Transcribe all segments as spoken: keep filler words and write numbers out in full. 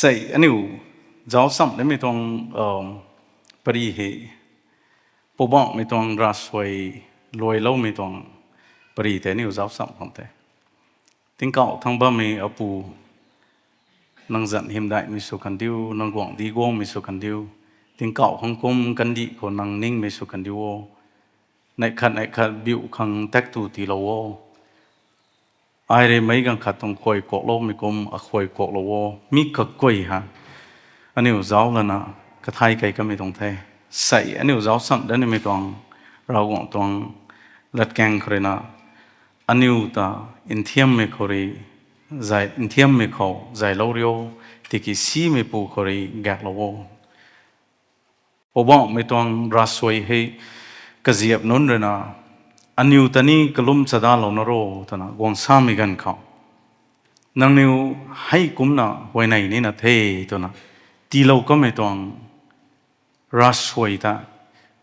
Sei aniu zauc cham nimei tuang pary hei, Poubauhmei tuang ravsuai luailoumei tuang pary tei aniu zauc cham khang the. Tingkauh thangc bammei Apu, nang zanc hymdaihmei sw kandiu, nang guangcdic guangmei sw kandiu. Tingkauh khang kum kandih khou nang ningmei sw kandiu o. Neih khat neih khat biu khang tak tu tiilou o. Ai rui meic ganv khat tuang khuay kuakloumei kum akhuay kuaklou o. Mi kaguay ha aniu zauc lana kathay key kamei tuang the. Sei aniu zauc cham dat nimei tuang Ravguangc tuang latkaeng khou rui na, aniu ta nthiammei khou rui, zay nthiammei khou zaylou rio, tiki simeipu khou rui gaeklou o. Poubauhmei tuang ravsuai hei kaziap nunc rui na, aniu ta ni kalum chadalouna ro twna guang samei ganv khou, nangniw hei kumcna huayney nina the twna tiilou kamei tuang ravsuai ta,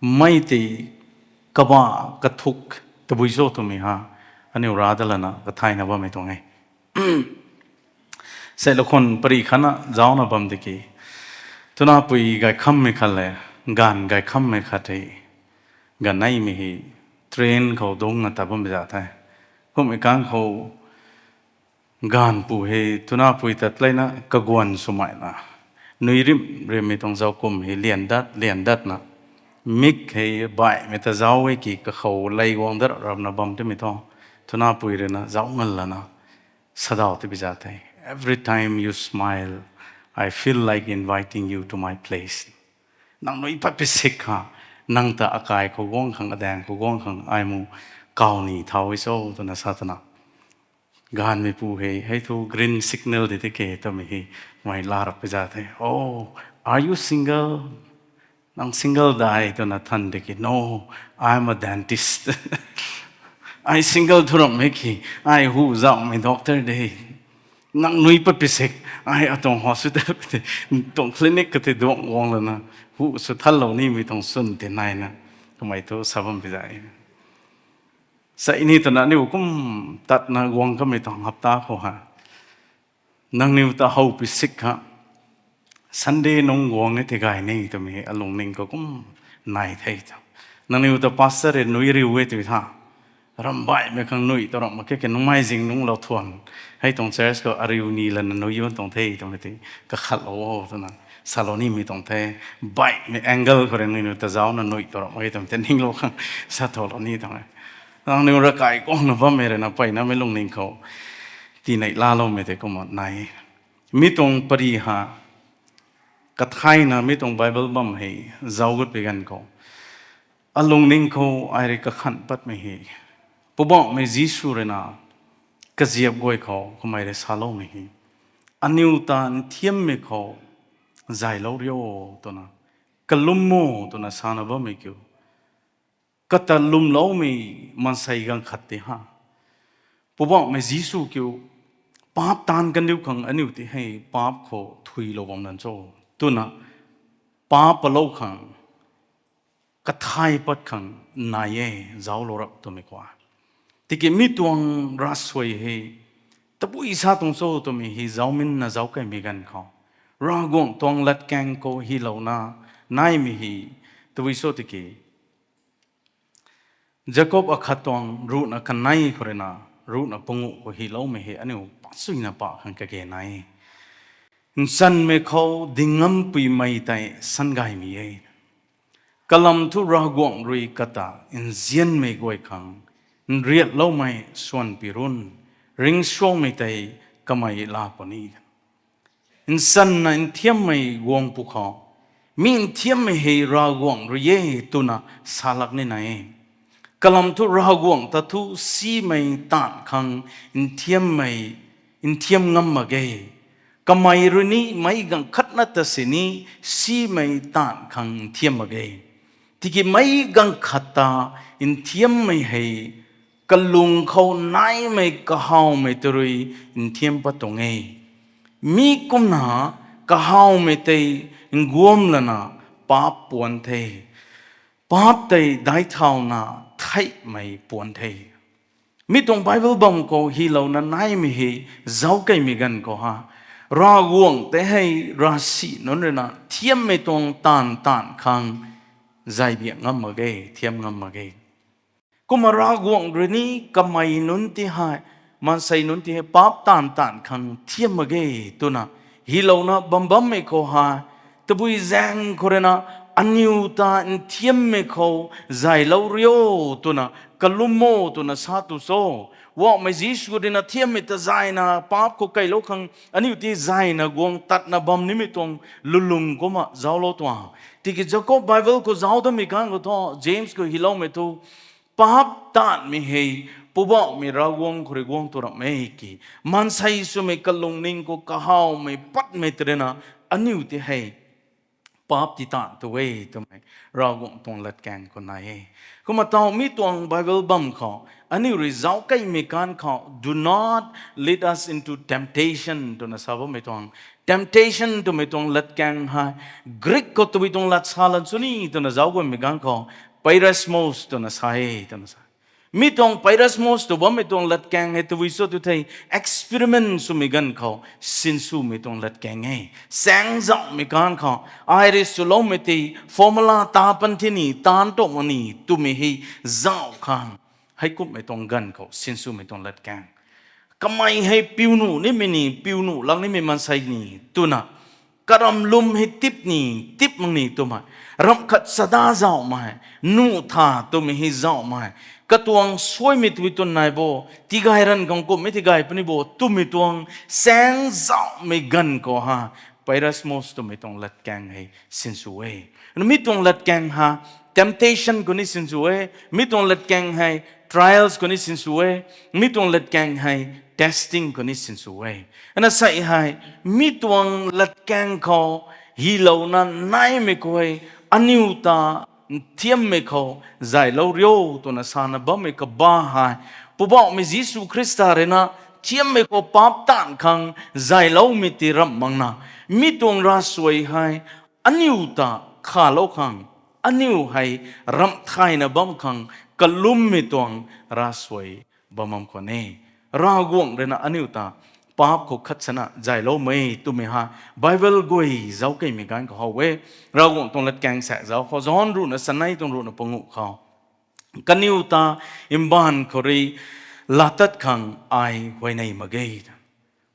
mei tei kaba kathuk tabui cho twmei ha aniu rav dat lana kathayna bammei tuang e. Sei lakhwan pary khatna zaucna bam tiki, twna pui gaykhammei khat le, gaanv gaykhammei khat hei, gaanv neimei hei train khou dungcna ta bammei za the. Kummei kang khou gaanvpu hei twna pui tat leina kaguan swmei na, nui rimh rimhmei tuang zauc kum hei lian dat lian datna, mik hei baihmei ta zauc e ki kakhou lei guang dat ramna bam timei thu, twna pui rui na zauc ngal lana, sadau tibi za the. Every time you smile, I feel like inviting you to my place. Nang nui pat pi sik kha, nang ta akai khou guang khang, adaeng khou guang khang ai mu kaw ni thau e cho twna sa twna, gaanvmeipu hei hei thu green signal di tike twmei hei mei laa rap pi za the. Oh, are you single? Nang single dai twna than tiki, no, I am a dentist. Ai single thu rammei ki, ai hu zauhmei doctor de. Nang nui pat pi sik, ai atuang hospital kati, tuang clinic kati duang guang lana, hu sw thanlou nimei tuang swn tei naina, kamei thu sa bam pi za e. Sei ni twna aniu kum tatna guang kamei tuang hapta khou ha, nangniw ta how pi sik kha, Sunday nung guang e tei gay ni twmei alungning khou kum nai the ta. Nangniw ta pastor rui nui riu e tw tha, ramh baihmei khang nui tw ramh mak khe ke nungmei zing nung lou thuan, hei tuang church khou ariu ni lana nui yun tuang the twmei tei kakhatlou o twna salou nimei tuang the. Baihmei angle khou rui nangniw ta zaucna nui tw ramh mak khe twmei tei ninglou khang sa tholou ni tuang e. Nangniw ravkai guangna bammei rui na mpeyna mei lungning khou tinei laaloumei tei kumna nai. Mi tuang pary ha, kathayna mi tuang Bible bam hei zauc gut pi ganv khou, alungning khou ai rui kakhan patmei hei, Poubauhmei Jisu rui na kaziap guay khou kamei rui saloumei hei, aniu ta nthiammei khou zaylou rio twna, kalum o twna sana bammei kiu, kata lwmloumei maansei ganv khat tei ha, Poubauhmei Jisu kiu, paap taanv kandiu khang aniu tei hei paap khou thuilou bam nan cho twna, paap palou khang, kathay pat khang nai e, zauclou rap twmei khou. Tiki mi tuang ravsuai hei tabui sa tuang cho twmei hei zauminna zauc kaimei ganv khou, Ravguangc tuang latkaeng khou hylouna naimei hei tabui cho tiki, Jakob akhat tuang ruhna kanei khou rui na ruhna panguh khou hyloumei hei aniu pachuina pa khang kage nai. Nchanmei khou dingngampuimei tei sangaymei e. Kalam thu Ravguangc rui kata nzianmei guay khang nriatloumei swanpi run, ringcsuangmei tei kamei laa puni. Nchanna nthiammei guang pwkhou, mi nthiammei hei Ravguangc rui e twna salak nina e. Kalam thu Ravguangc ta thu simei taanv khang nthiammei, nthiam ngam mak ge. Kamei rui ni meic ganv khatna ta sini simei taanv khang nthiam mak ge. Tiki meic ganv khat ta nthiammei hei kalung khou naimei kahawmei ta rui nthiam pat tuang e. Mi kumna kahawmei tei nguam lana paap puan the. Paap tei daihthauna theihmei puan the. Mi tuang Bible bam khou hylouna naimei hei zauc kaimei ganv khou ha, Ravguangc tei hei ravsic nunc rui na thiammei tuang taanv taanv khang zay biak ngam mak ge, thiam ngam mak ge. Kumna Ravguangc rui ni kamei nunc ti hei, maansei nunc ti hei paap taanv taanv khang thiam mak ge twna hylouna bam bammei khou hei, tabui zaeng khou rui na aniu ta nthiammei khou zaylou rio twna kalum o twna sa tu cho. Ravguangc Jisu rui na thiammei ta zayna paap khou keylou khang aniu ti zayna guang tatna bam nimei tuang lulung kumna zauclou tuang. Tiki Jakob Bible khou zauc damei ganv khou thu, James khou hyloumei thu, paap taanvmei hei Poubauhmei Ravguangc khou rui guang tu ramh e ki, maansei swmei kalungning khou kahawmei patmei tei rui na aniu ti hei paap ti taanv tu e twmei Ravguangc tuang latkaeng khou nai e. Kumna taw mi tuang Bible bam khou aniu rui zauc keymei ganv khou, Do not lead us into temptation twna sa bammei tuang, temptation twmei tuang latkaeng hei Greek khou tabui tuang lat sa lan sw ni twna zauc guangmei ganv khou, peirasmos twna sa e twna sa. Mi tuang peirasmos tw bammei tuang latkaeng hei tabui cho tu thei, experiment swmei ganv khou sinswmei tuang latkaeng e. Saengzauhmei ganv khou, ai rui swloumei tei formula ta pan thi ni, taanc tumh mak ni twmei hei zauc khang, heikumhmei tuang ganv khou sinswmei tuang latkaeng. Kamei hei piu nuh nimei ni, piu nuh lak nimei maansei ni twna, karam lwm hei tip ni, tip mak ni twmei, ramh khat chada zauhmei, nuh tha twmei hei zauhmei, katuang suaimei twmei twn nai bo, tigay ranv khang kumhmei tigay puni bo twmei tuang saengzauhmei ganv khou hei, peirasmos twmei tuang latkaeng hei sinsw e. Mi tuang latkaeng hei temptation khou ni sinsw e, mi tuang latkaeng hei trials khou ni sinsw e, mi tuang latkaeng hei testing khou ni sinsw e. Ana sei hei, mi tuang latkaeng khou hylouna naimei khou hei, aniu ta nthiammei khou zaylou rio twna sana bammei kaba hei, Poubauhmei Jisu Khrista rui na thiammei khou paap taanv khang zayloumei ti ramh makna, mi tuang ravsuai hei aniu ta khalou khang, aniu hei ramh thayna bam khang kalummei tuang ravsuai bam bam khwan e. Ravguangc rui na aniu ta paap khou khat sana zayloumei twmei hei Bible guay zauc keymei ganv khou how e. Ravguangc tuang latkaeng saekc zauc khou, John ruhna chanei tuang ruhna panguh khou, Kaniw ta mbaanv khou rui laatat khang ai huayney mak ge.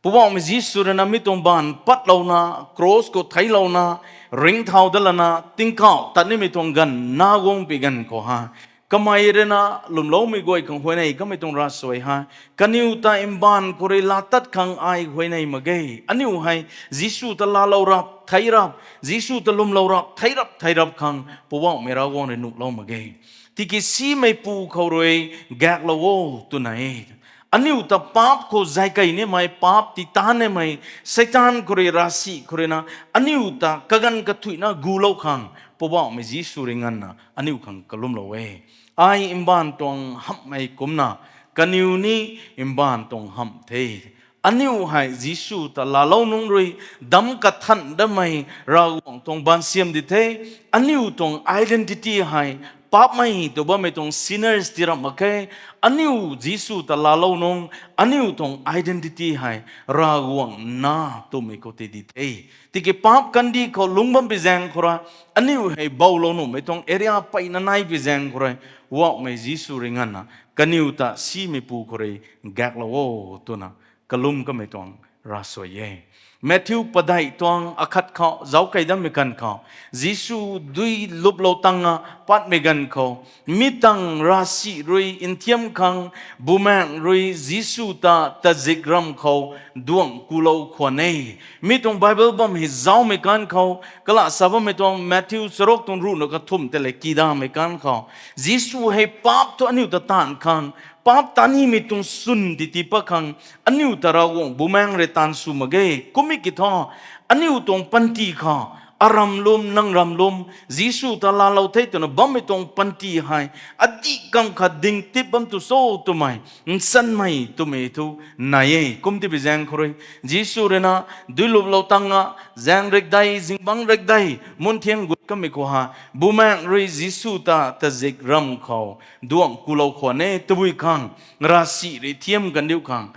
Poubauhmei Jisu rui na mi tuang mbaanv patlouna, cross khou theiclouna, ringcthau dat lana, tingkauh tat nimei tuang ganv nac guang pui ganv khou hei, kamei rui na lwmloumei guay khang huayney kamei tuang ravsuai hei, kaniw ta mbaanv khou rui laatat khang ai huayney mak ge. Aniu hei Jisu ta laalou rap thei rap, Jisu ta lwmlou rap thei rap thei rap khang Poubauhmei Ravguangc rui nuhlou mak ge. Tiki simeipu khou rui gaeklou o twna e. Aniu ta paap khou zay key nimei, paap ti tan nimei, Seitaan khou rui, ravsic khou rui na aniu ta kaganv kathuicna gulou khang Poubauhmei Jisu rui nganvna aniu khang kalwmlou e. Ai mbaanv tuang hamhmei kumcna kaniw ni mbaanv tuang hamh the. Aniu hei Jisu ta laalou nungc rui damc kathan datmei Ravguangc tuang baansiam di the. Aniu tuang identity hei paapcmei tw bammei tuang sinners ti ramh mak khe. Aniu Jisu ta laalou nungc, aniu tuang identity hei Ravguangc nac twmei khou tei di the. Tiki paap kandih khou lungc bam pui zaeng khou rui, aniu hei boulou nuhmei tuang area peyna nai pui zaeng khou rui, Poubauhmei Jisu rui nganvna kaniw ta simeipu khou rui gaeklou o twna kalwm kamei tuang ravsuai e. Matthew padeih tuang akhat khou zauc key datmei ganv khou, Jisu dui luplou tangna patmei ganv khou, mi tangv ravsic rui nthiam khang, bumaengc rui Jisu ta tazik ramv khou duangc kulou khwan e. Mi tuang Bible bam hei zaumei ganv khou, kalam sa bammei tuang Matthew charuk tuang ruhna kathumh tei le kidamei ganv khou, Jisu hei paap thu aniu ta taanv khang, paap tan nimei tuang swn titi pat khang, aniu ta Ravguangc bumaengc rui taanv sw mak ge. Kummei kiu thu, aniu tuang panty khou, aram lwm, nang ram lwm, Jisu ta laalou the twna bammei tuang panty hei, adih kam khat ding tip bam tu cho twmei, nsanmei twmei thu nai e. Kum ti pui zaeng khou rui, Jisu rui na dui luplou tangna, zaeng rikdei, zingbangc rikdei, munthiang gut kamei khou hei, bumaengc rui Jisu ta tazik ramv khou duangc kulou khwan e, tabui khang, ravsic rui thiam kandiu khang,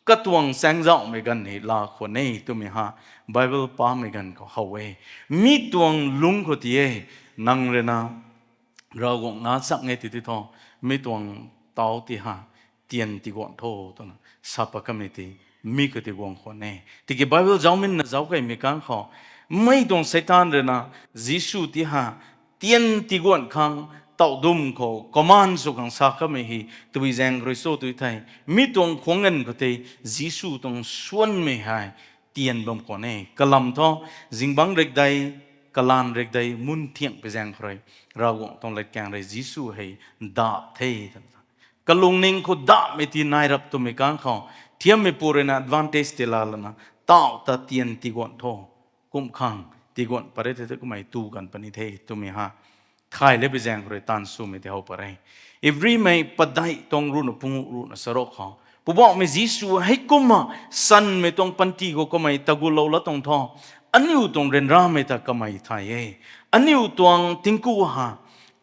katuang chaengzauhmei ganv hei laa khwan e twmei ha, Bible pamei ganv khou how e. Mi tuang lungc khou ti e, nang rui na Ravguangc na chak nge ti ti tho, mi tuang tau ti ha, tian tiguan tho twna sa pat kamei ti, mi khou ti guang khwan e. Tiki Bible zauminna zauc kaimei kang khou, mei tuang Seitaan rui na Jisu ti ha, tian tiguan khang, tauh dum khou command sw khang sa kamei hei, tabui zaeng khou rui cho tu thei, mi tuang khuangc ganv khou tei, Jisu tuang suanmei hei, tian bam khwan e. Kalam thu, zingbangc rikdei, kalaan rikdei, mun thiang pui zaeng khou rui, Ravguangc tuang latkaeng rui Jisu hei dap the twna, kalungning khou dapmei ti nai rap twmei kang khou, thiammeipu rui na advantage ti laa lana, tauh ta tian tiguan tho, kum khang tiguan pat re the, kumei tu kan puni the twmei ha, thay le pui zaeng khou rui taanv swmei ti how pat re. Ivrimei padeih tuang ruhna panguh ruhna charuk khou, Poubauhmei Jisu heikumna chanmei tuang panty khou kamei tagulou la tuang tho, aniu tuang ryanramei ta kamei thay e. Aniu tuang tingku ha,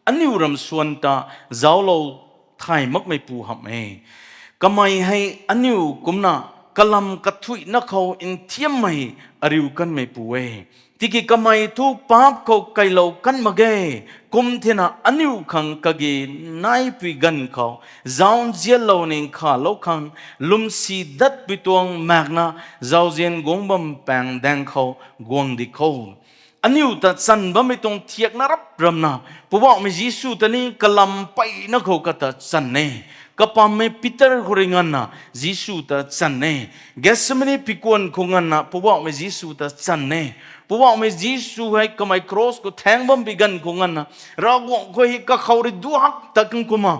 aniu ram suan ta zauclou thay makmeipu hamh e. Kamei hei aniu kumcna kalam kathuihna khou nthiammei ariu kanmeipu e. Tiki kamei thu paap khou kailou kan mak ge, kum thena aniu khang kage naipui ganv khou, zauzianlou ning khalou khang, lwmsi datpui tuang maekna, zauzian guang bam paeng daeng khou, guang di kho. Aniu ta chan bammei tuang thiakna rap ramna, Poubauhmei Jisu ta ni kalam mpeyna khou kata chan e. Kapammei Peter khou rui nganvna Jisu ta chan e. Gethsemane pikuan khou nganvna Poubauhmei Jisu ta chan e. Poubauhmei Jisu hei kamei cross khou thaeng bam bi ganv khou nganvna, Ravguangc khou hei kakhou rui duhak ta kang kumna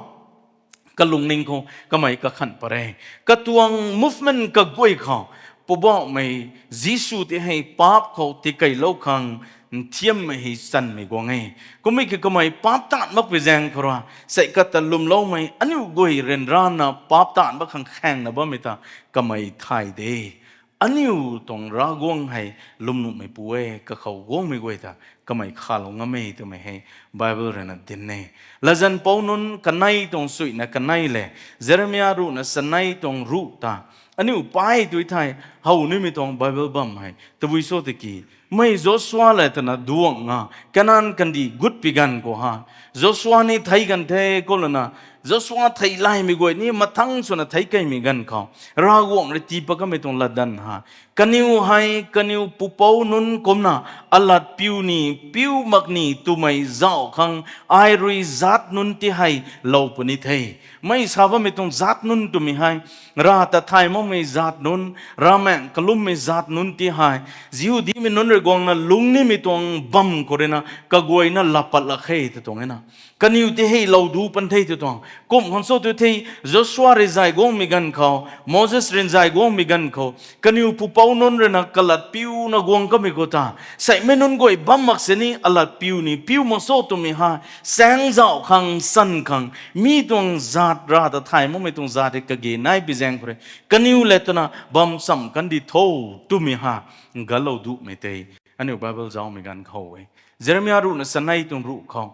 kalungning khou kamei kakhan pat re. Katuang movement kaguay khou, Poubauhmei Jisu ti hei paap khou tikeilou khang nthiammei hei chanmei guang e. Kummei ki kamei paap taanv makpui zaeng khou rui, sei kata lwmloumei aniu guay ryanrana paap taanv mak khang khaengna bammei ta kamei thay de. Aniu tuang Ravguangc hei lwmnuhmeipu e, kakhou guangmei guay ta kamei khalou ngam e twmei hei Bible rui na dinc e. Latzan pou nunc kanei tuang suina kanei le, Jeremia ruhna chanei tuang ruh ta, aniu pay tu thei, how nimei tuang Bible bam hei tabui cho tiki, mei Joshua le twna duangna Kanan kandih gut pi ganv khou ha, Joshua ni thei kan the khou lana, Joshua thei laymei guay ni mathang swna thei kaimei ganv khou, Ravguangc rui tii pat kamei tuang latdanv ha, kaniw hei kaniw pupouc nunc kumcna alat piu ni, piu mak ni twmei zauh khang, ai rui zaat nunc ti hei lou puni the. Mei sa bammei tuang zaat nunc twmei hei, rav ta thay makmei zaat nunc, ravmaengc kalummei zaat nunc ti hei, Jihudimei nunc rui guangna lungc nimei tuang bam khou rui na kaguayna laa pat lak khe ta tuang e na. Kaniw ti hei lou du pan the tu tuang. Kum khang cho tu thei, Joshua rui zay guangmei ganv khou, Moses rui zay guangmei ganv khou, kaniw pupouc nunc rui na kalat piuna guang kamei khou ta, seimei nunc guay bam mak sini alat piu ni, piu mak cho twmei hei, saengzauh khang, san khang, mi tuang zaat rav ta thay makmei tuang zaat hei kage nai bi zaeng khou rui, kaniw le twna bam cham kandi tho twmei hei, galou dumei tei, aniu Bible zaumei ganv khou e. Jeremia ruhna chanei tuang ruh khou,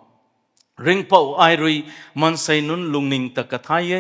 Ringhpouc ai rui maansei nunc lungning ta kathay e,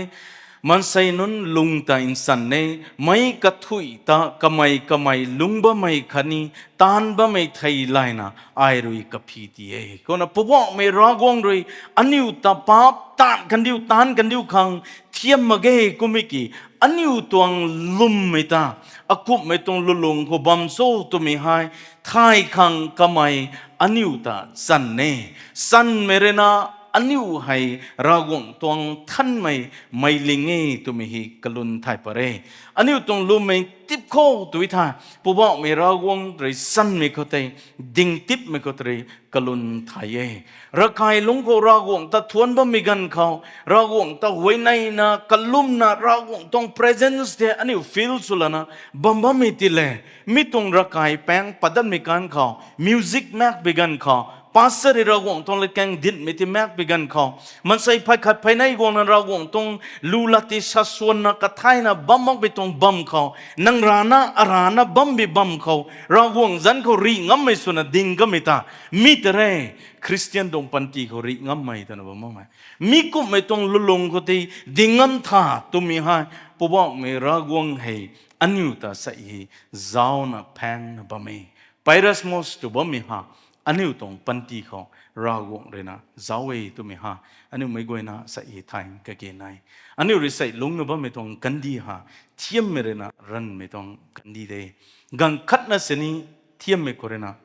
maansei nunc lung ta nsan e, meic kathuih ta kamei kamei lungc bammei khatni taanc bammei thei layna ai rui kaphi ti e. Kumna Poubauhmei Ravguangc rui aniu ta paap taanv kandiu, taanc kandiu khang thiam mak ge kummei ki, aniu tuang lwmmei ta, akumhmei tuang lulung khou bam cho twmei hei thay khang kamei aniu ta chan e. Chanmei rui na aniu hei Ravguangc tuang nthanmei meiling e twmei hei kalum thay pat e. Aniu tuang lwmmei tip khou tu thei, Poubauhmei Ravguangc rui chanmei khou tei, dingtipmei khou tei kalum thay e. Ravkai lungc khou Ravguangc ta thuanc bammei ganv khou, Ravguangc ta huayneina kalumna Ravguangc tuang presence tei aniu feel sw lana bam bammei ti le, mi tuang ravkai paeng padatmei ganv khou, music mak bi ganv khou, Pastor rui Ravguangc tuang latkaeng dinmei ti maekpui ganv khou, maansei phay khat phay nei guangna Ravguangc tuang lu lat ti sasuanna kathayna bam makpui tuang bam khou, nang rana arana bampui bam khou Ravguangc zanc khou rih ngammei swna ding kamei ta, mi ta re, Khristian tuang panty khou rih ngammei twna bam makmei. Mi kumhmei tuang lulung khou tei ding ngam tha twmei hei, Poubauhmei Ravguangc hei aniu ta sei hei zauna phaengna bam e. Peirasmos tw bammei ha, aniu tuang panty khou Ravguangc ruina zauc e twmei ha, aniu meic guayna sei hei thay kage nai. Aniu rui sei lungcna bammei tuang kandih ha, thiammei ruina ranvmei tuang kandih de. Ganv khatna sini thiammei khou ruina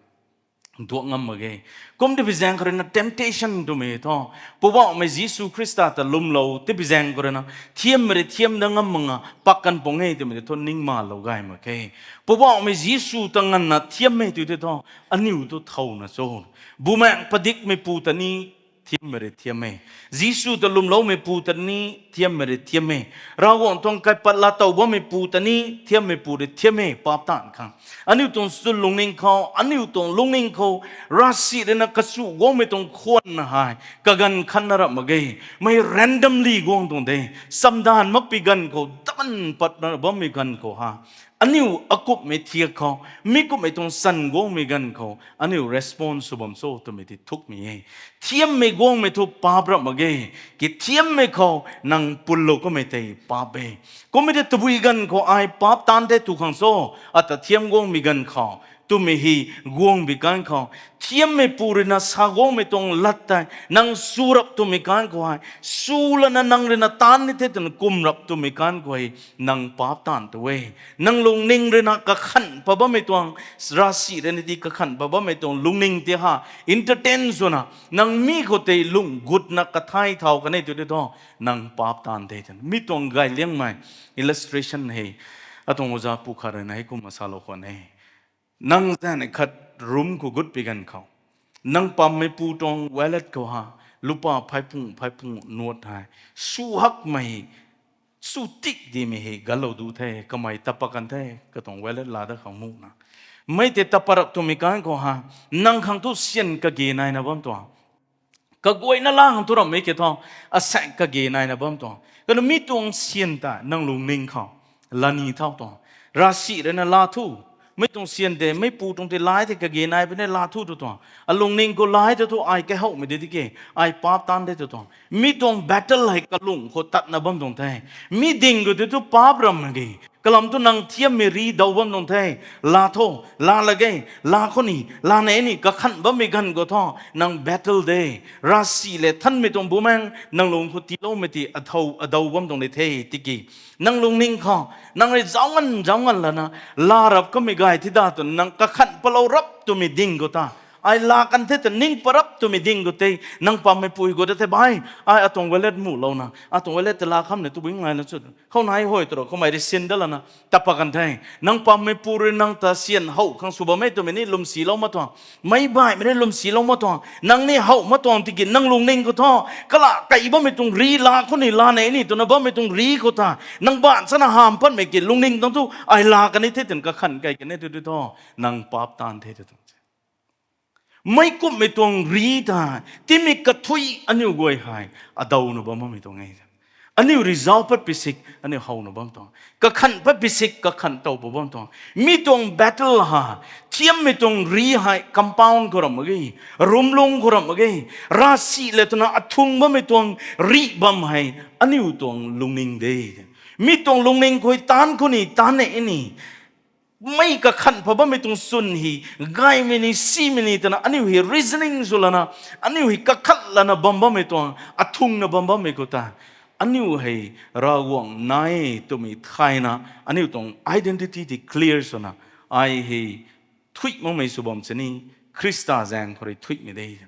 duak ngam mak ge. Kum tipui zaeng khou ruina temptation twmei thu, Poubauhmei Jisu Khrista ta lwmlou tipui zaeng khou ruina thiammei rui thiam dat ngam mak nga pak kan pung e twmei tei thu ning malou gay mak khe. Poubauhmei Jisu ta nganvna thiammei tw tei thu, aniu tu thowna cho, bumaengh padikmeipu ta ni thiammei rui thiam e. Jisu ta lwmloumeipu ta ni thiammei rui thiam e. Ravguangc tuang kaipat laatow bammeipu ta ni thiammeipu rui thiam e, paap taanv khang. Aniu tuang chwn lungning khou, aniu tuang lungning khou, ravsic ruina kachu guangmei tuang khwanna hei kaganv khatna rap mak ge. Mei randomly guang tuang de. Chamdanv makpui ganv khou, daanc patna bammei ganv khou ha, aniu akumhmei thiak khou, mi kumhmei tuang chan guangmei ganv khou aniu response sw bam cho twmei tei thukmei e. Thiammei guangmei thu paap rap mak ge. Ki thiammei khou nang punlou kamei tei paap e. Kummei tei tabui ganv khou ai paap taanv the tu khang cho, ata thiam guangmei ganv khou twmei hei guangbi kan khou, thiammeipu ruina sa guangmei tuang lat tei nang su rap twmei kan khou hei, su lana nang ruina taanv ni the twna kum rap twmei kan khou hei, nang paap taanv tu e. Nang lungning ruina kakhanh pat bammei tuang, ravsic ruina ti kakhanh pat bammei tuang lungning tei ha, entertain swna, nang mi khou tei lung gutna kathay thau kan e tu tei thu, nang paap taanv the twna. Mi tuang gayliangmei illustration hei, atuang oja pu khat ruina hei kumna salou khwan e. Nang zaeng khat room khou gutpui ganv khou, nang pammeipu tuang wallet khou ha, lupa phey pung phey pung note hei, su hakmei, su tik dimei hei galou du the, kamei tapa kan the, katuang wallet laa dat khang muna. Mei tei tapa rap twmei kan khou ha, nang khang thu syan kage naina bam tuang. Kaguayna laa khang thu rammei ke thu, asaekc kage naina bam tuang. Kanu mi tuang syan ta nang lungning khou lani thau tuang. Ravsic ruina laa thu, mei tuang syan tei, meipu tuang tei lai tei kage nai puni laa thu tu tuang. Alungning khou lai tei thu ai kahouhmei de tiki, ai paap taanv de tu tuang. Mi tuang battle hei kalung khou tatna bam tuang the. Mi ding khou tei thu paap ram mak ge. Kalam thu nang thiammei ri daw bam tuang the. Laa tho, laa la ge, laa khou ni, laa nei ni, kakhanh bammei ganv khou thu, nang battle de. Ravsic le Nthanmei tuang Bumaengh nang lung khou tiiloumei ti athau, adaw bam tuang de the tiki, nang lungning khou, nang rui zauc ngan, zauc ngan lana, laa rap kamei gay thi da twna nang kakhanh patlou rap twmei ding khou ta, ai laa kan the twna ning pat rap twmei ding khou tei, nang pammeipui khou ta the bai, ai atuang wallet muhlouna, atuang wallet ta laa kham ne tu bing ngai na chu. Khou nai hoi tw rou, khoumei rui sin dat lana, tapa kan the. Nang pammeipu rui nang ta syan how khang sw bammei twmei ni lwmsilou mak tuang. Meic baihmei ni lwmsilou mak tuang. Nang ni how mak tuang tiki nang lungning khou thu, kala kei bammei tuang ri laa khou ni laa nei ni twna bammei tuang ri khou ta, nang baanc chana hamh patmei ki lungning tuang thu ai laa kan ni the twna kakhanh kei kan ni tu tu thu, nang paap taanv the tu tuang. Meic kumhmei tuang ri ta, timik kathuic aniu guay hei, adawna bam bammei tuang e. Aniu rui zauc pat pi sik, aniu howna bam tuang. Kakhanh pat pi sik, kakhanh tow pu bam tuang. Mi tuang battle ha, thiammei tuang ri hei compound khou ram mak ge, rumlung khou ram mak ge, ravsic le twna athung bammei tuang rih bam hei, aniu tuang lungning de. Mi tuang lungning khou taanv khou ni, taanv nei ni, mei kakhanh pat bammei tuang chwn hei, gaymei ni, simei ni twna aniu hei reasoning sw lana, aniu hei kakhanh lana bam bammei tuang, athungna bam bammei khou ta, aniu hei Ravguangc nai twmei thayna, aniu tuang identity tei clear swna, ai hei thuih makmei sw bam sini, Khrista zaeng khou rui thuihmei de.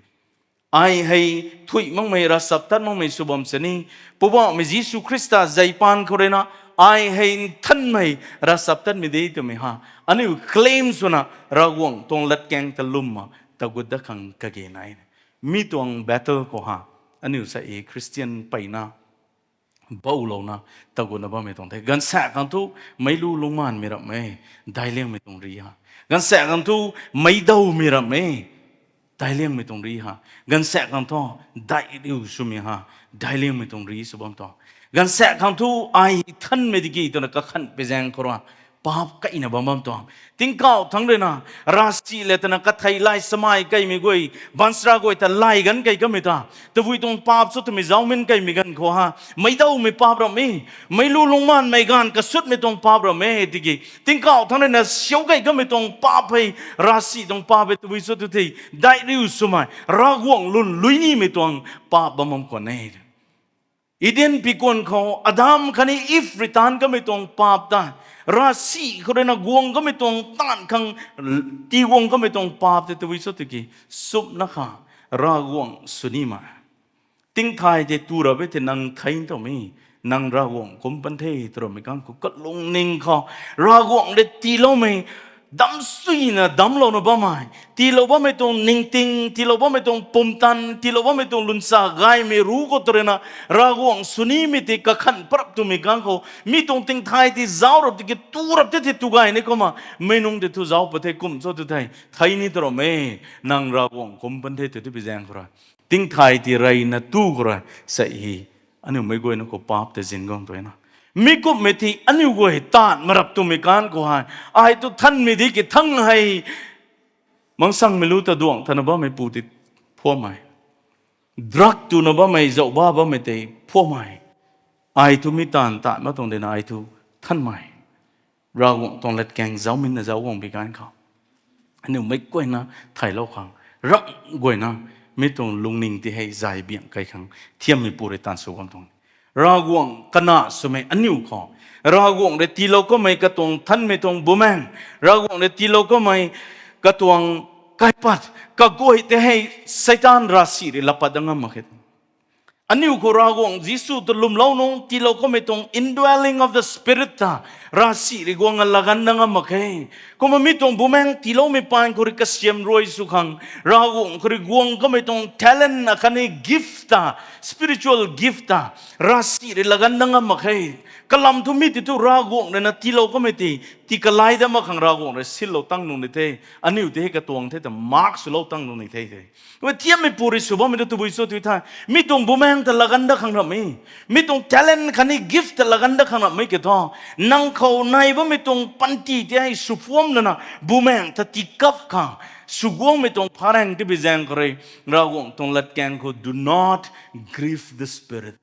Ai hei thuih makmei, ravchaptat makmei sw bam sini, Poubauhmei Jisu Khrista zei paan khou ruina, ai hei nthanmei, ravchaptatmei de twmei ha, aniu claim swna Ravguangc tuang latkaeng ta lwmna, tagut dat khang kage nai. Mi tuang battle khou ha, aniu sa e Christian peyna boulouna, tagutna bammei tuang the. Gaanvsaekc khang thu, meic lu lungcmaanvmei ramh e, daic liangmei tuang ri ha. Gaanvsaekc khang thu, meic dawmei ramh e, daic liangmei tuang ri ha. Ganvsaekc khang thu, daic riu swmei ha, daic liangmei tuang ri sw bam tuang. Ganvsaekc khang thu, ai thanmei tiki twna kakhan pei zaeng khou rui, paap kaina bam bam tuang. Tingkauh thangc rui na, ravsic le twna kathei lay samei kaimei guay, baanchara guay ta lay ganv kei kamei ta, tabui tuang paap cho twmei zaumin kaimei ganv khou ha, meic dawmei paap ram e, meic lu lungmanmei gaanv kasutmei tuang paap ram e tiki, tingkauh thangc rui na siu kei kamei tuang paap hei, ravsic tuang paap hei tabui cho tu the, daic riu swmei, Ravguangc lwn lui nimei tuang paap bam bam khwan e. Eden pikuan khou Adam khatni Iv rui taanv kamei tuang paap ta, ravsic khou rui na guang kamei tuang taanv khang, tii guang kamei tuang paap tei tabui cho tiki, sumna kha, Ravguangc sw nimei. Tingthay tei tu rap e thei nang thei tuang e, nang Ravguangc kum pan the tw rammei kang khou kalungning khou, Ravguangc rui tiiloumei, damsuina damclouna bammei, tiilou bammei tuang ningting, tiilou bammei tuang pumtan, tiilou bammei tuang lwnsa gaymei ru khou tw rui na, Ravguangc sw nimei tei kakhan parap twmei kang khou, mi tuang tingthay tei zauc rap tiki tu rap tei thei tu gay ni kumna, meic nunc tei thu zauc pat the kum cho tu thei, thei ni tw ram e, nang Ravguangc kum pan the tw ti pei zaeng khou rui. Tingthay tei reyna tu khou rui, sa hi, aniu meic guayna khou paap tei zin guang tuang na. Mi kumhmei tei aniu guay taanv marap twmei kang khou hei, ai tu thanmei di ki thangc hei, mangsangmei lu ta duangc thana bammei pu tei phuammei. Drug tuna bammei, zauc ba bammei tei phuammei. Ai thu mi taanv taanv ma tuang dena ai thu thanmei. Ravguangc tuang latkaeng zauminna zauc guang bi ganv khou, aniu meic guayna theilou khang, ramh guayna, mi tuang lungning tei hei zay biang kei khang thiammei pu rui taanv sw guang tuang. Ravguangc kana swmei aniu khou, Ravguangc rui tiilou kamei katuang thanmei tuang bumaeng, Ravguangc rui tiilou kamei katuang kaipat, kaguay tei hei Seitaan ravsic rui lapat dat ngam mak khe. Aniu khou Ravguangc Jisu ta lwmlou nung tiilou kamei tuang indwelling of the Spirit ta, ravsic rui guang a laganv dat ngam mak khe. Kumna mi tuang bumaeng tiiloumei paan khou rui kasiam ruai sw khang, Ravguangc khou rui guang kamei tuang talent akhatni gift ta, spiritual gift ta, ravsic rui laganv dat ngam mak khe. Kalam thu mi tei thu Ravguangc rui na tiilou kamei tei, tii kalai dat mak khang Ravguangc rui sinlou tang nung ni the, aniu tei hei katuang the ta mark swlou tang nung ni the the. Kumna thiammei pu rui sw bammei tu tabui cho tu the, mi tuang bumaeng ta laganv dat khang ramh e, mi tuang talent khatni gift ta laganv dat khang ramhmei ke thu, nang khou nai bammei tuang panty tei hei sw phuam lana, bumaeng ta tii kap khang, sw guangmei tuang phareng ti bi zaeng khou rui, Ravguangc tuang latkaeng khou, do not grieve the Spirit.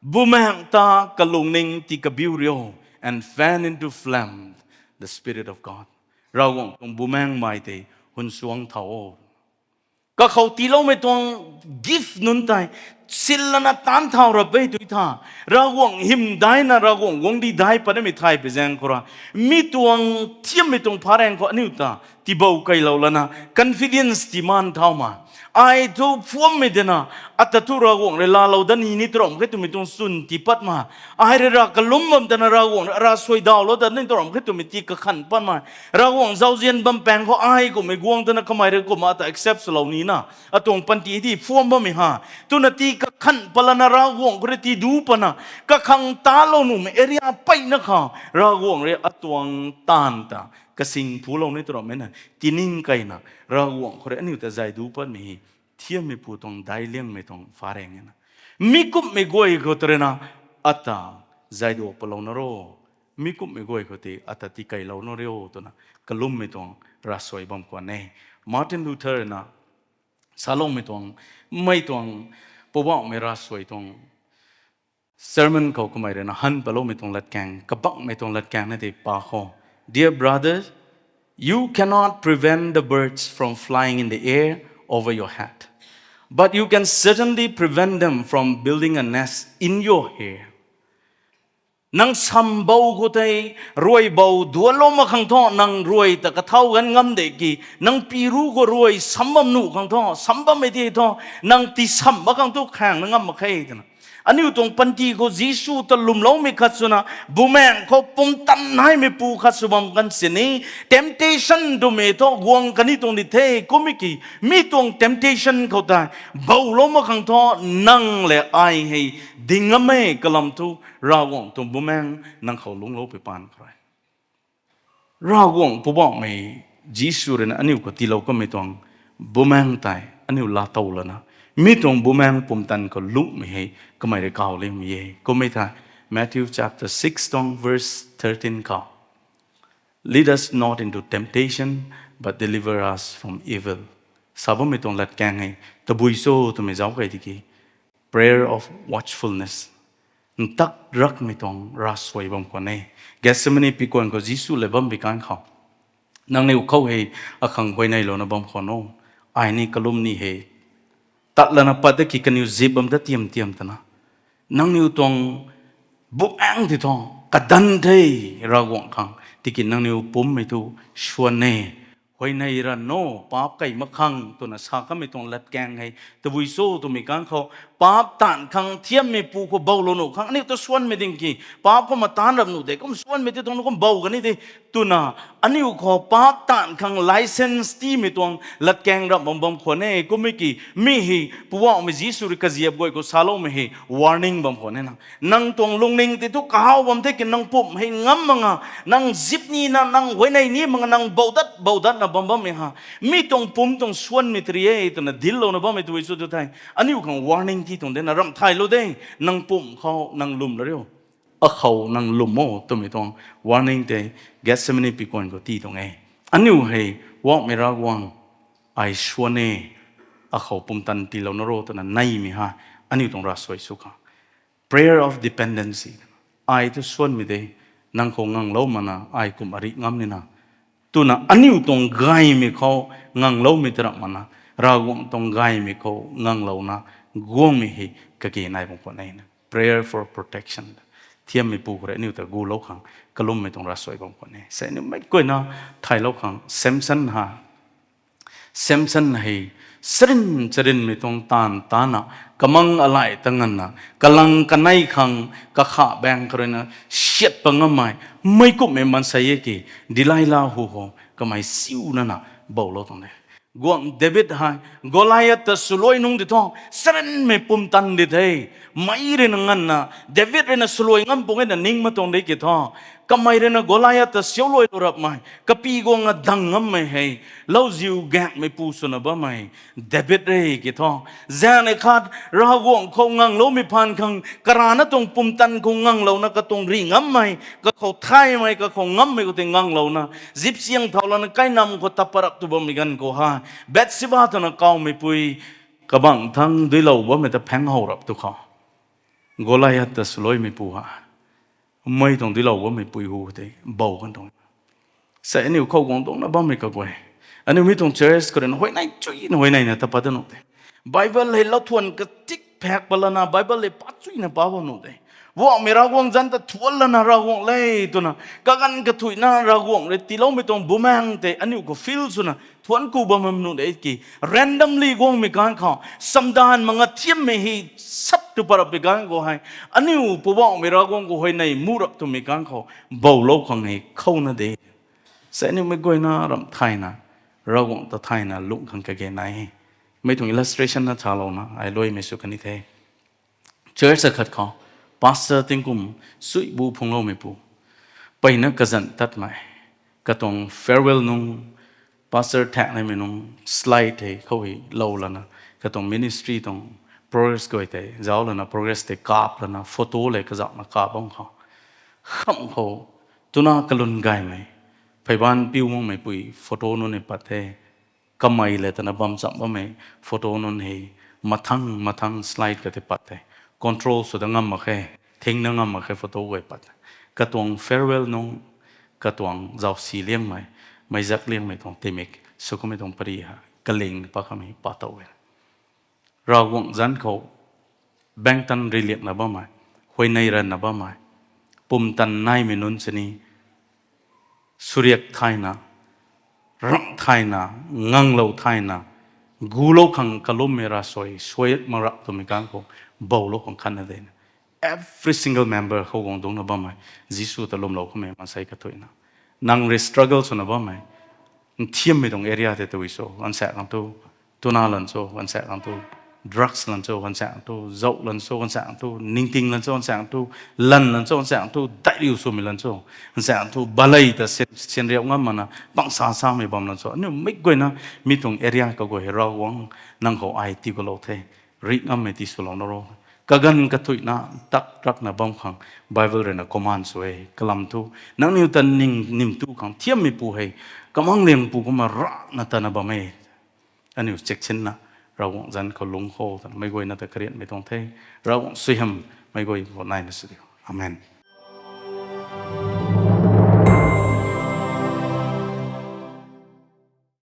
Bumaeng ta kalungning tii kabiu rio, and fan into flame the Spirit of God. Ravguangc tuang bumaengmei tei hun suang thau o. Kakhou tiiloumei tuang gift nunc tei, sin lana taanv thau rap e tu tha. Ravguangc hymdaihna, Ravguangc guangcdic dai patmei thay pei zaeng khou rui, mi tuang thiammei tuang phareng khou aniu ta tiibou keylou lana, confidence tii maan thau ma. Ai thu phuammei dena, ata thu Ravguangc rui laalou dat ni ni tw ram khe twmei tuang chwn tii pat ma. Ai rui ra kalum bam tana Ravguangc rui ravsuai dawlou dat ni tw ram khe twmei tii kakhan pat ma. Ravguangc zauzian bam paeng khou ai kummei guang tana kamei rui kumna ata accept swlou nina, atuang panty tei phuam bammei ha, twna tii kakhan pat lana Ravguangc khou rui tii du patna, kakhang talou nuhmei area peyna khou, Ravguangc rui atuang taanv ta kasing phulou ni tw rammei na, tining keyna, Ravguangc khou rui aniu ta zay du patmei hei, thiammei pu tuang daic liangmei tuang phareng e na. Mi kumhmei guay khou tw rui na, ata zay du patlou na ro, mi kumhmei guay khou tei ata tii keylou na rio twna, kalummei tuang ravsuai bam khwan e. Martin Luther na saloumei tuang, mei tuang, Poubauhmei ravsuai tuang sermon khou kamei rui na han paloumei tuang latkaeng, kabangmei tuang latkaeng na tei pa khou. Dear brother, you cannot prevent the birds from flying in the air over your head, but you can certainly prevent them from building a nest in your hair. Nang sambou khou tei, ruaibou dualou mak khang thu, nang ruai ta kathau ganv ngam de ki, nang pi ru khou ruai sam bam nuh khang thu, sam bammei tei thu, nang tii sam mak khang thu khaeng na ngam mak khe twna. Aniu tuang panty khou Jisu ta lwmloumei khat swna, bumaeng khou pumtan naimei pu khat sw bam kan sini, temptation twmei thu guang kani tuang di the, kummei ki, mi tuang temptation khou tei, boulou mak khang thu, nang le ai hei, ding ngam e kalam thu, Ravguangc tuang bumaeng nang khou lungclou pui paan khou rui. Ravguangc Poubauhmei Jisu rui na aniu khou tiilou kamei tuang Bumaengh tei aniu laatow lana, mi tuang bumaengh pumtan khou lungmei hei kamei rui kaw liangmei e. Kummei thei Matthew chapter six tuang verse thirteen khou, "Lead us not into temptation, but deliver us from evil." Sa bammei tuang latkaeng hei tabui cho twmei zauc kei tiki, prayer of watchfulness. Ntak rakmei tuang ravsuai bam khwan e. Gethsemane pikuan khou Jisu le bam bi kan khou, "Nangniw khou hei akhang huayneylouna bam khwan o. Ai ni kalum ni hei tat lana pat da ki kaniw zip bam da tiam tiam twna. Nangniw tuang bumaengh ti thu kadan the, Ravguangc khang, tiki nangniw pummei thu swan e. Huayney ran no, paap kei mak khang," twna sa kamei tuang latkaeng hei tabui cho twmei kan khou, paap taanv khang thiammeipu khou boulou nuh khang aniu ta swanmei ding ki, paap khou mataanv rap nuh de, kum swanmei ti tuang kum bou kani de, twna aniu khou paap taanv khang license tiimei tuang latkaeng rap bam bam khwan e. Kummei ki, mi hei Poubauhmei Jisu rui kaziap guay khou saloumei hei warning bam khwan e na. Nang tuang lungning ti thu kahaw bam the ki, nang pumh hei ngam mak nga, nang zip nina, nang huayney ni mak nga, nang bou dat bou datna bam bammei ha, mi tuang pumc tuang swanmei tari e twna dillouna bammei tei cho tu thei, aniu khang warning ti tuang de na, ramh thaylou de. Nang pumh khou nang lwm la riu, akhou nang lwm o twmei tuang warning tei Gethsemane pikuan khou ti tuang e. Aniu hei, Poubauhmei Ravguangc, ai swan e, akhou pumtan tiilouna ro twna neimei ha, aniu tuang ravsuai sw khang, prayer of dependency. Ai tu swanmei de, nang khou nganglou mana, ai kum arih ngam nina, twna aniu tuang gaymei khou ngangloumei ta ramh mana, Ravguangc tuang gaymei khou nganglouna guangmei hei kage nai bam khwan e na. Prayer for protection. Thiammeipu khou rui aniu ta gulou khang kalummei tuang ravsuai bam khwan e. Sei aniu mei guayna thaylou khang Samson ha. Samson hei sarin charinmei tuang taanv tana, kamang alai ta nganvna, kalang kanei khang kakha baeng khou ruina siat pat ngammei, mei kumhmei maansei e ki, Delilah hu khou kamei siuna na boulou tuang de. Guangc David hei Goliath ta swluai nungc di thu, sarinmei pumtan di the. Mei ruina nganvna, David ruina swluai ngam pung e na ning mak tuang de ki thu, kamei ruina Goliath ta siuluailou rapmei, kapi guangna dang ngammei hei, lauziu gaengmeipu swna bammei David re ki thu, zaeng nei khat Ravguangc khou ngangloumei phaan khang karana tuang pumtan khou nganglouna katuang rih ngammei, kakhou thaymei, kakhou ngammei khou tei nganglouna, zipsiang thau lana kainam khou tapa rap tu bammei ganv khou ha, Bathsheba twna kawmeipui, kabangc thang duilou bammei ta phaeng how rap tu khou, Goliath ta swluaimeipu ha, mei tuang duilou bammeipui hu tei bou kan tuang. Sei aniu khou guang tuangna bammei kaguay, aniu mi tuang church khou ruina huayney chuyna huayneyna ta pat da nuh de. Bible hei lauthuan katik phak pat lana Bible hei pat chuyna pa bam nuh de. Poubauhmei Ravguangc zanc ta thuan lana Ravguangc le twna kaganv kathuicna Ravguangc rui tiiloumei tuang bumaengh tei aniu khou feel swna thuanc ku bam nuh de ki, randomly guangmei ganv khou, samdaanv mak nga thiammei hei sap tu pat rapmei ganv khou hei, aniu Poubauhmei Ravguangc khou huayney mu rap twmei ganv khou, boulou khang hei khouna de. Sei aniu mei guayna ramh thayna, Ravguangc ta thayna lungh khang kage nai e. Mei tuang illustration na thalouna ai luaimei sw kan ni the. Church akhat khou, pastor tingkum suibu phungloumeipu, mpeyna kazanc tatmei, katuang farewell nung, pastor thakneimei nung slide hei khou hei lou lana, katuang ministry tuang progress guay tei zauc lana progress tei kap lana photo le kazauhna kap bam khou, kham khou, twna kalwn gaymei, pheybaanc piu makmeipui photo nunc hei pat the. Kamei le twna bam cham bammei photo nunc hei mathang mathang slide ka tei pat the. Control sw da ngam mak khe, thingna ngam mak khe photo guay pat. Katuang farewell nung, katuang zausi liangmei, meizak liangmei tuang timik sw kamei tuang pary ha kaling pa kamei pa tow e. Ravguangc zanc khou, baengtan riliakna bammei, huayney ranna bammei, pumtan naimei nunc sini, suriak thayna, ramh thayna, nganglou thayna, gulou khang kalummei ravsuai suai mak rap twmei ganv khou, boulou khang khatna de na. Every single member khou guang dungcna bammei, Jisu ta lwmlou kamei maansei kathuicna, nang rui struggle swna bammei nthiammei tuang area tei tui cho, ganvsaekc khang tu, twna lan cho, ganvsaekc khang tu, Drugs lan cho ganvsaeng thu, zauh lan cho ganvsaeng thu, ningting lan cho ganvsaeng thu, lan lan cho ganvsaeng thu, daihriu swmei lan cho ganvsaeng thu, balei ta syan riap ngam makna pangsa samei bam lan cho. Aniu mei guayna mi tuang area kaguay hei Ravguangc nang khou ai tii gulou the, rih ngammei tii swlou na ro. Kaganv kathuicna tak rakna bam khang Bible rui na command sw e. Kalam thu nangniw ta ning nim tu khang thiammeipu hei kamang liangpu kumna rana tana bam e. Aniu cheksinna Ravguangc zanc khou lungc kho twna meic guayna ta karianmei tuang the. Ravguangc suaihiam meic guay khou naina sw diu. Amen.